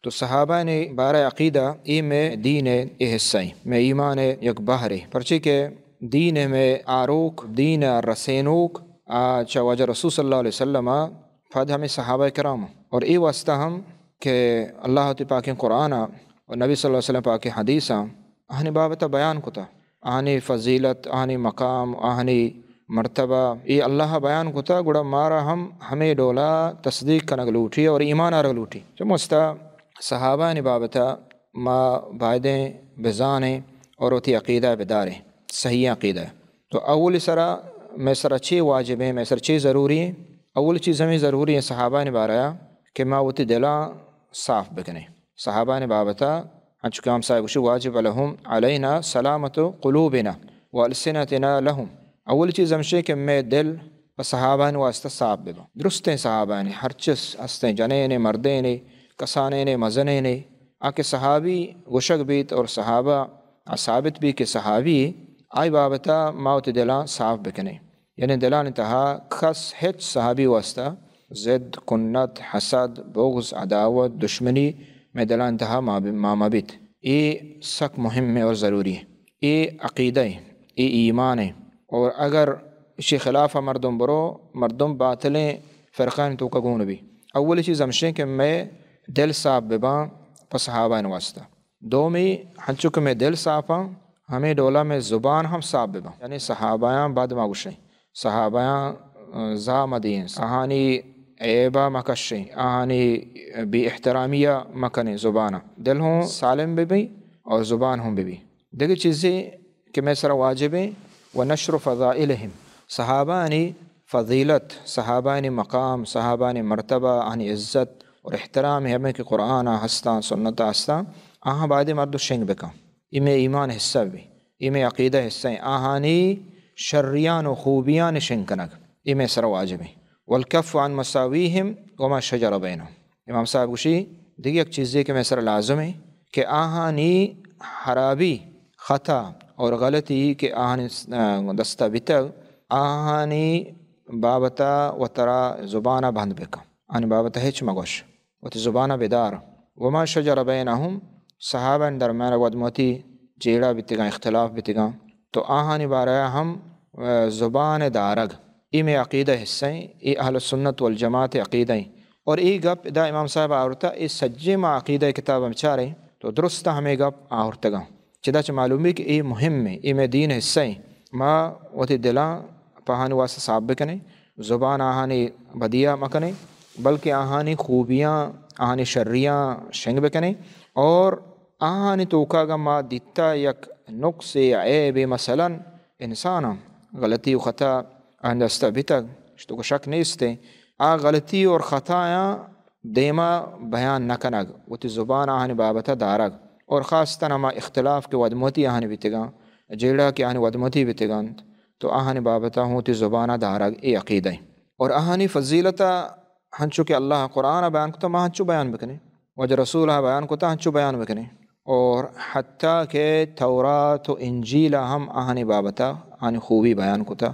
تو صحابہ نے بارہ عقیدہ اے مئے دین ءِ اے حصہ ایں، مئے ایمان ءِ یک بہرے، پرچے کہ دین ءِ مئے آروک، دین ءِ رسینوک آ چہ واجہ رسول صلی اللہ علیہ وسلم ءَ پد ہمے صحابہ کرام اور اے واسطہ ہم کہ اللہ وتی پاکیں قرآن ءَ اور نبی صلی اللہ علیہ وسلم پاکیں حدیثاں آہانی بابت ءَ بیان کتا، آہانی فضیلت، آہانی مقام، آہانی مرتبہ، اے اللہ ءَ بیان کتا، گڑا مارا ہم ہمے ڈولا تصدیق کنگ لوٹی اور ایمان آرگ لوٹی۔ چہ مستا صحابہ آنی بابت ءَ ما بایدیں بزانیں اور وتی عقیدہ بداریں، صحیح عقیدہ۔ تو اولی سرا مئے سرا چے واجب ایں، مئے سرا چے ضروری ایں؟ اولی چیز ہمیں ضروری ایں صحابہ آنی بارہ ءَ کہ ما وتی دلاں صاف بکنیں۔ صحابہ آنی بابت ءَ انچو کہ امام صاحب گوشی، واجب لهم علينا سلامة قلوبنا وألسنتنا لهم۔ اولی چیز ہمشی کہ مئے دل پہ صحابہ آنی واسطہ صاف بباں۔ درستیں صحابہ آنی، ہرچس ہستیں، جنینے، مردینے، کسانینے، مزنینے، آ کہ صحابی گوشگ بیت اور صحابہ آ ثابت بیت کہ صحابی، آئی بابت ءَ ما وتی دلاں صاف بکنیں۔ یعنی دلانی تہا کس ہچ صحابی واسطہ ضد، کنت، حسد، بغض، عداوت، دشمنی مئے دلانی تہا ما ب-، ما مبیت۔ اے سک مہم ایں اور ضروری ایں۔ اے عقیدہ ایں، اے ایمان ایں۔ اور اگر اشی خلاف مردم برو، مردم باطلیں فرقانی توکا گون بی۔ اولی چیز ہمشی کہ مئے دل صاف بباں پہ صحابہ آنی واسطہ۔ دومی، ہنچو کہ مئے دل صاف ایں، ہمے ڈولا مئے زبان ہم صاف بباں۔ یعنی صحابیاں بد مگوشیں، صحابیاں، آ، زا مدیئیں، آہانی عیبا مکشیں، آہانی بے احترامیا مکنیں زبانا۔ دل ہوں سالم ببی اور زبان ہوں ببی۔ دگہ چیزے کہ مئے سرا واجب ایں، ونشر فضائلهم، صحابہ آنی فضیلت، صحابہ آنی مقام، صحابہ آنی مرتبہ، آہانی عزت اور احترام ہمے کہ قرآن ءَ ہستاں، سنت ءَ ہستاں، آہاں بایدیں مردم شنگ بکن۔ اے مئے ایمان حصہ بی، اے مئے عقیدہ حصہ ایں۔ آہانی شریان و خوبیان شنگ کنگ، اے مئے سرا واجب ایں۔ والکف عن مساویهم وما شجر بینهم۔ امام صاحب گوشی، دگہ یک چیزے کہ مئے سرا لازم ایں کہ آہانی خرابی، خطا اور غلطی کہ آہانی، آ، دستا بیتگ، آہانی بابتا وترا زبانا بند بکن، آہانی بابتا ہچ مگوش، وتی زبانا بدار۔ وما شجر بینهم، صحابہ درمیان ودموتی جیڑہ بیتگاں، اختلاف بیتگاں، تو آہانی بارہ ہم، آ، زبان دارگ۔ اے مئے عقیدہ حصہ ایں، اے اہل سنت والجماعت عقیدہ ایں۔ اور اے گپ ادا امام صاحب آورتا، اے سجیں ما عقیدہ کتاب بچاریں تو درست ہمے گپ آورتگاں۔ چدا چہ معلوم بی کہ اے مہم ایں، اے مئے دین حصہ ایں۔ ما وتی دلاں پہ آہانی واسطہ صاف بکنیں، زبان آہانی بدیا مکنیں، بلکہ آہانی خوبیاں، آہانی شریاں شنگ بکنیں اور آہانی توکا اگاں ما دیتا یک نقصے یا عیبے، مثلاً انساناں غلطی و خطا آہانی دستا بیتگ، اشتو کو شک نیستیں، آ غلطی اور خطایاں دیما بیان نہ کنگ، وتی زبان آہانی بابتا دارگ، اور خاصتاً ہما اختلاف کہ ودموتی آہانی بیتگاں، جیڑہ کہ آہانی ودموتی بیتگنت، تو آہانی بابتا ہوں وتی زبانا دارگ، اے عقیدہ ایں۔ اور آہانی فضیلتا ہنچو کہ اللہ قرآن بیان کتا، ما ہنچو بیان بکنیں، واجہ رسول بیان کتا، ہنچو بیان بکنیں۔ اور حتیٰ کہ تورات و انجیل ہم آہانی بابتا آہانی خوبی بیان کتا۔